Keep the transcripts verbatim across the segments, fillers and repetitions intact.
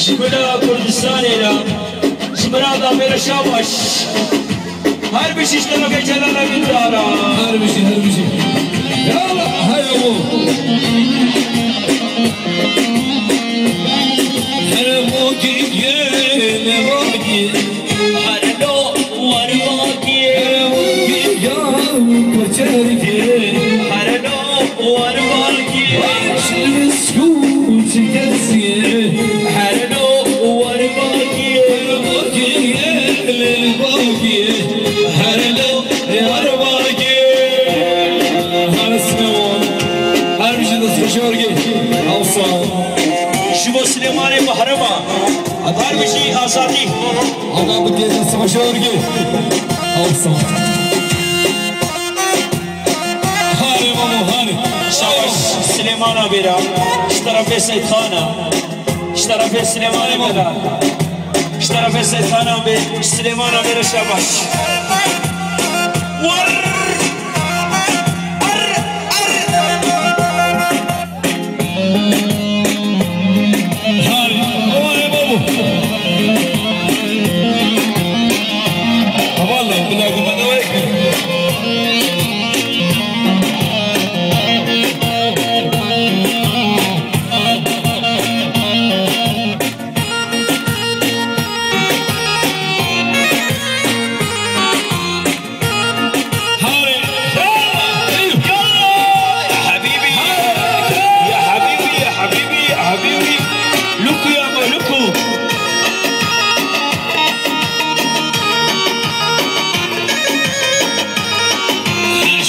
Ji gula Kurdistanê re, ji mirada me re şabaş. Her bijî ji terefê Celal Emîn Dara. Her bijî, her bijî. Yallah, hey oğul. Her vakit yine vakit. Her lo var vakit. Her vakit ya kaçar ki. Her lo Warvakî. Şilskû çikesiye. Her lo warvakî. Warvakî, lê warvakî. Her lo warvakî. Her Silêman. Her bijî destxweşorgê. Ewsa. Ji bo Silêmanê Behrema. Her bijî azadî. Ana bikê destxweşorgê. Ewsa. Harê mamo, harê. Şabaş Silêmana bêra. Ji terefê Seytxana. Ji terefê Silêmanê bêra. Ji terefê Seytxana bê, Silêmana bêra şabaş. War! Ar! Ar! Hay, o ay babu. Valla, bila guma da wek. هاي. يلا. يا حبيبي. يا حبيبي، يا حبيبي، يا حبيبي. لوكو يا ما لوكو.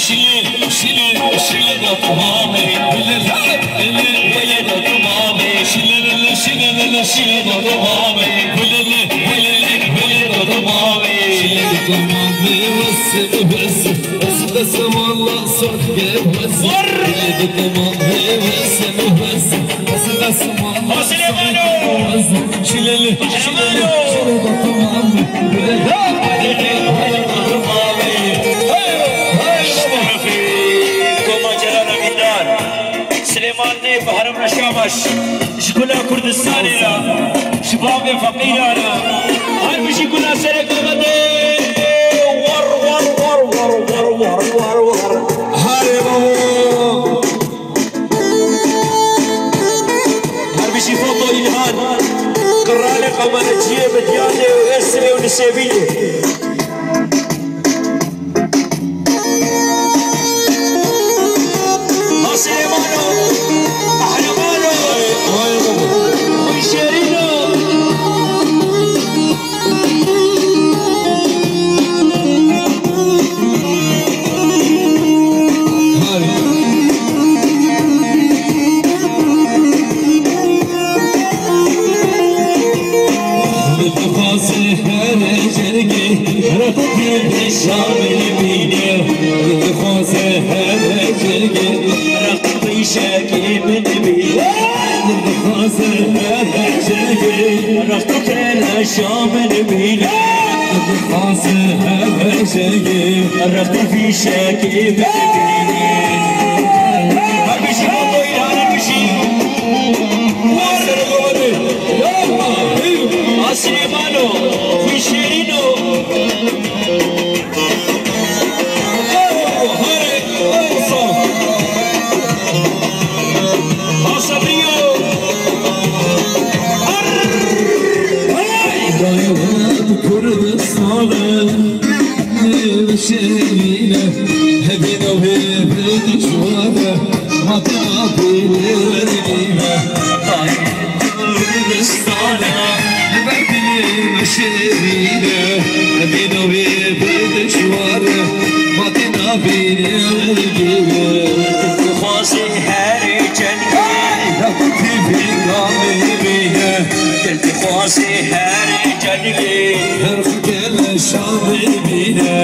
شيلي، شيلي، شيلي. Koma Celal Emîndar. Silêman dê Behrema Şabaş, ji gula Kurdistanê re, ji bavê feqîran re. Her bijî gula serê Mehmetê. War, war, war. Harê babo. Her bijî Foto Îlhan, qiralê qemereciyê Midyadê û Êsirê û Nisêbînê. Ha Silêmano, Qehremano, Xwî Şêrîno. Dixwaze her cengê reqokê pêşa min bîne. Dixwaze her cengê reqokê pêşekê min bîne. Dixwaze her cengê reqokê pêşa min bîne. Dixwaze her cengê reqokê pêşekê min bîne. Her bijî Foto Îlhan, her bijî. Asilê Mano, Xwî Şêrîno. Hare, Ewsa. Asabriyo. Ar. Dayı Kurdistan'ın. Şehîne, hevî navê bi dijware, ma te nabîne wergîne. Dayê Kurdistana, li ber dilê me şehîne, hevî navê bi dijware, ma te nabîne wergîne. Dixwazê herê cengê, ya tu tîvî gamê bîne. Dil dixwazê herê cengê. Her Şamê bîne.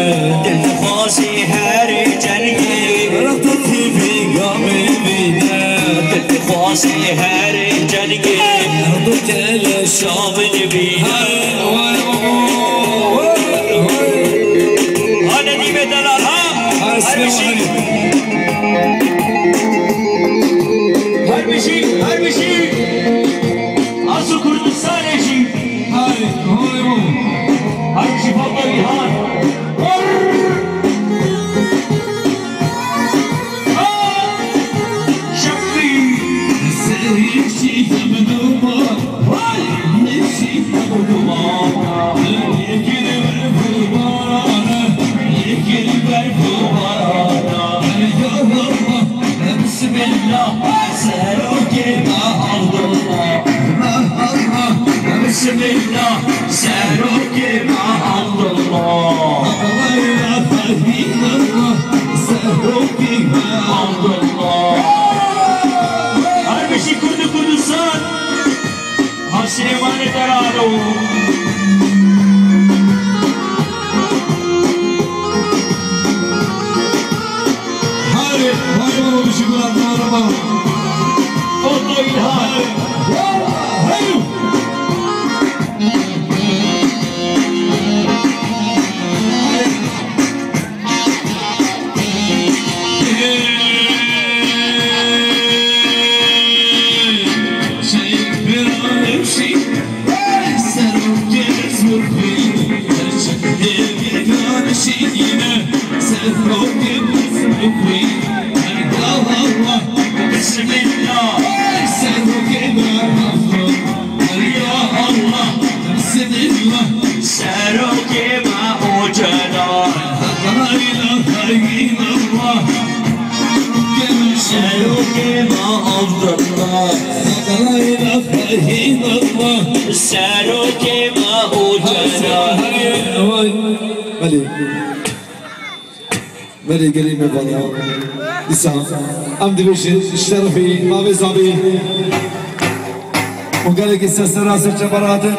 Dil dixwazê herê cengê. Rexto tîvî gamê bîne. Dil dixwazê herê cengê. Rexto kele Şamê bîne. Hey, hey, hey, hey. Ha Nedîmê delal ha. Her bijî. Her bijî, her bijî. Asu Kurdistan. Bismillah, serokê me Abdullah. La ilahe illallah, serokê me Abdullah. Her bijî Kurd û Kurdistan. Ha Silêmanê te rado. Harê, vay baba, bişi gulat, vay baba. Foto İlhan. Harê. Harê. Bismillah. Ya Allah, bismillah. Serokê me Ocalan. La ilahe illallah. Serokê me Abdullah. La ilahe illallah. Serokê me Ocalan. Vay. Belê. Belê gelî me bala. Dîsa em dibêjin ji terefê Mavê Zabî û gelekî ser sera ser çepara hatin.